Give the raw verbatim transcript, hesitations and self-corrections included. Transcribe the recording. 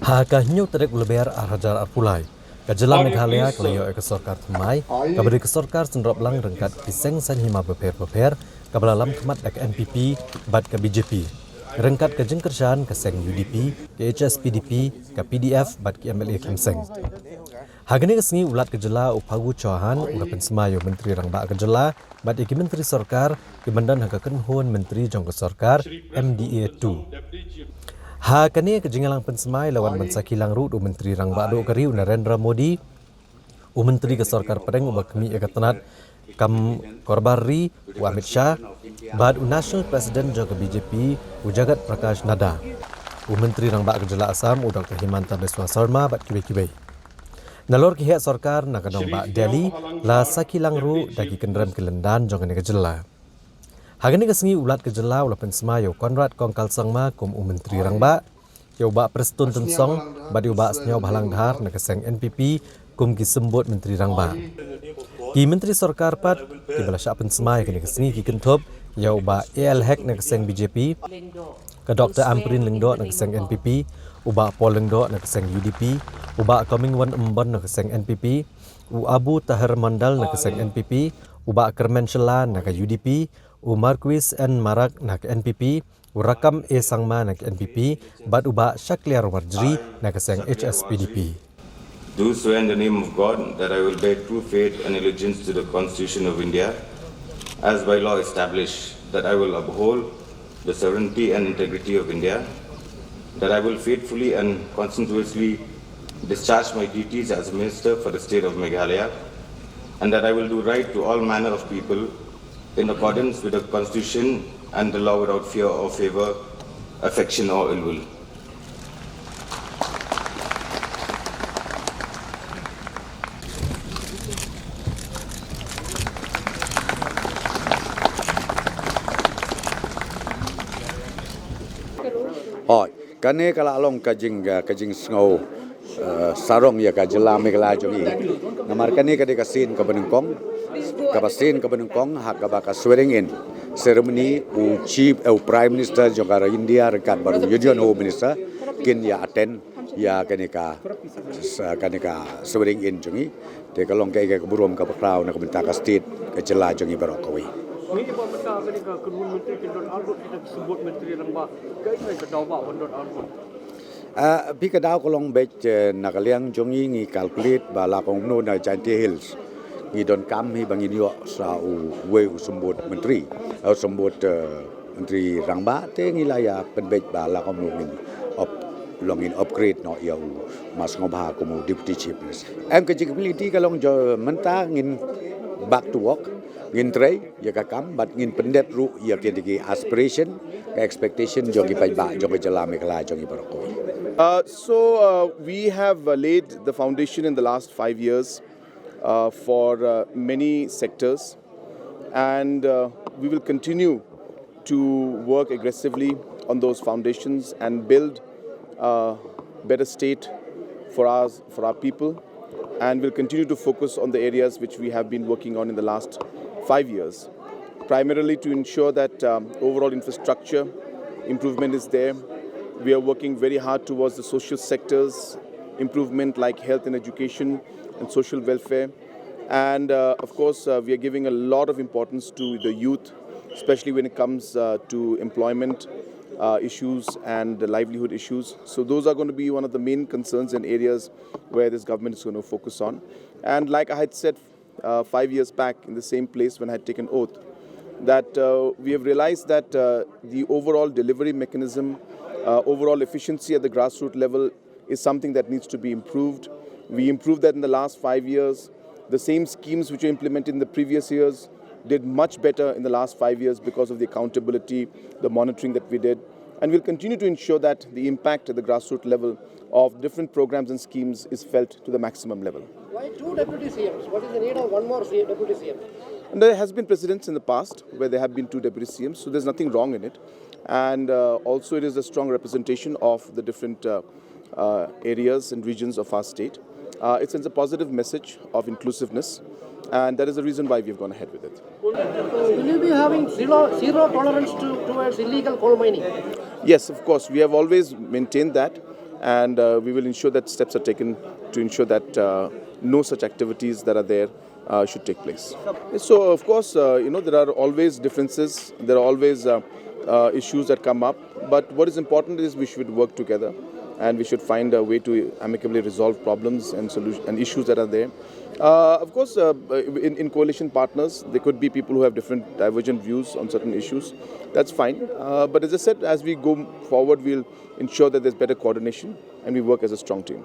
Ha ka hynñiew tarik u Lber ar hajar arphew lai, ka jylla Meghalaya ka la ïoh ïa ka sorkar thymmai, kaba dei ka sorkar synrop lang ryngkat ki seng saiñ hima bapher bapher, kaba la lam khmat da ka N P P bad ka B J P, ryngkat ka jingkyrshan ka seng U D P, ka H S P D P, ka P D F bad ki M L A khlem seng. Ha kane ka sngi u Lat ka jylla u Phagu Chauhan u la pynsmai ïa u Myntri Rangbah ka jylla bad ïa ki myntri sorkar kiban don ha ka kynhun myntri jong ka sorkar M D A two. Ha kane ka jingïalang pynsmai la wan ban sakhi lang ruh da u Myntri Rangbah duh ka ri u Narendra Modi, u Myntri ka sorkar pdeng uba khmih ïa ka tnat kam korbar ri u Amit Shah, bad u National President jong ka B J P u Jagat Prakash Nadda, u Myntri Rangbah ka jylla Assam u Doctor Himanta Biswa Sarma bad kiwei kiwei. Nalor ki heh sorkar na ka nongbah Delhi la sakhi lang ruh da ki kynrem ki lyndan jong kane ka jylla. Ha kane ka sngi u Lat ka jylla u la pynsmai ïa u Conrad Kongkal Sangma kum u Myntri Rangbah, ïa u Bah Prestone Tynsong bad ïa u Bah Sniawbhalang Dhar na ka seng N P P kum ki symbud Myntri Rangbah. Ki myntri sorkar pat kiba la shah pynsmai ha kane ka sngi ki kynthup ïa u Bah A L Hek na ka seng B J P, ka Doctor Ampareen Lyngdoh na ka seng N P P, u Bah Paul Lyngdoh na ka seng U D P, u Bah Comingone Ymbon na ka seng N P P, u Abu Taher Mondal na ka seng N P P, u Bah Kyrmen Shylla na ka U D P, u Marcuise N Marak na ka N P P, u Rakkam A Sangma na ka N P P, bad u Bah Shakliar Warjri na ka seng H S P D P. Do swear in the name of God that I will bear true faith and allegiance to the Constitution of India, as by law established, that I will uphold the sovereignty and integrity of India, that I will faithfully and conscientiously discharge my duties as Minister for the State of Meghalaya, and that I will do right to all manner of people in accordance with the Constitution and the law without fear or favor, affection or ill will. Hooid, kane ka la long ka jing, ka jingsngew, eh, sarong ïa ka jylla Meghalaya jong ngi. Namar kane ka dei ka sien kaba nyngkong, kaba sien kaba nyngkong ha kaba ka swearing in ceremony u Chief, eh, u Prime Minister jong ka India ryngkat bad u Union Home Minister kin ïa attend ïa kane ka, sa, kane ka swearing in jong ngi. Te ka long kaei ka burom kaba khraw na ka bynta ka state, ka jylla jong ngi baroh kawei. Ngi ba mynta kane ka kynhun myntri kin don arngut kita ki symbud myntri rangbah. Kaei ka daw ba ban don arngut? Ah, phi, ka daw ka long beit, eh, na ka liang jong ngi ngi calculate ba la kumno na Jaintia Hills ngi donkam hi ba ngin ïoh sa uwei u symbud myntri, eh, u symbud, eh, Myntri Rangbah, te ngi la ïa pynbeit ba la kumno ngin up, long ngin upgrade noh ïa u Ma Sngewbha kum u Deputy Chief Minister. Em, ka jingkylli ka long jong mynta ngin back to work, ngin trei ïa ka kam bad ngin pyndep ruh ïa kine ki aspiration, ka expectation jong ki paidbah jong ka jylla Meghalaya jong ngi baroh kawei. Uh, so, uh, we have, uh, laid the foundation in the last five years, uh, for, uh, many sectors, and, uh, we will continue to work aggressively on those foundations and build a better state for us, for our people. And we'll continue to focus on the areas which we have been working on in the last five years, primarily to ensure that, um, overall infrastructure improvement is there. We are working very hard towards the social sectors improvement, like health and education and social welfare. And, uh, of course, uh, we are giving a lot of importance to the youth, especially when it comes, uh, to employment, uh, issues and the livelihood issues. So those are going to be one of the main concerns and areas where this government is going to focus on. And like I had said, uh, five years back in the same place when I had taken oath, that, uh, we have realized that, uh, the overall delivery mechanism, uh, overall efficiency at the grassroots level is something that needs to be improved. We improved that in the last five years. The same schemes which were implemented in the previous years did much better in the last five years because of the accountability, the monitoring that we did. And we'll continue to ensure that the impact at the grassroots level of different programs and schemes is felt to the maximum level. Why two deputy C Ms? What is the need of one more C-, deputy C M? And there has been precedents in the past where there have been two deputy C Ms, so there's nothing wrong in it. And, uh, also, it is a strong representation of the different, uh, uh, areas and regions of our state. Uh, it sends a positive message of inclusiveness, and that is the reason why we have gone ahead with it. Will you be having zero, zero tolerance to, towards illegal coal mining? Yes, of course. We have always maintained that. And uh, we will ensure that steps are taken to ensure that uh, no such activities that are there uh, should take place. So, of course, uh, you know, there are always differences, there are always uh, uh, issues that come up, but what is important is we should work together and we should find a way to amicably resolve problems and solution and issues that are there. Uh, of course, uh, in, in coalition partners, there could be people who have different divergent views on certain issues. That's fine. Uh, but as I said, as we go forward, we'll ensure that there's better coordination and we work as a strong team.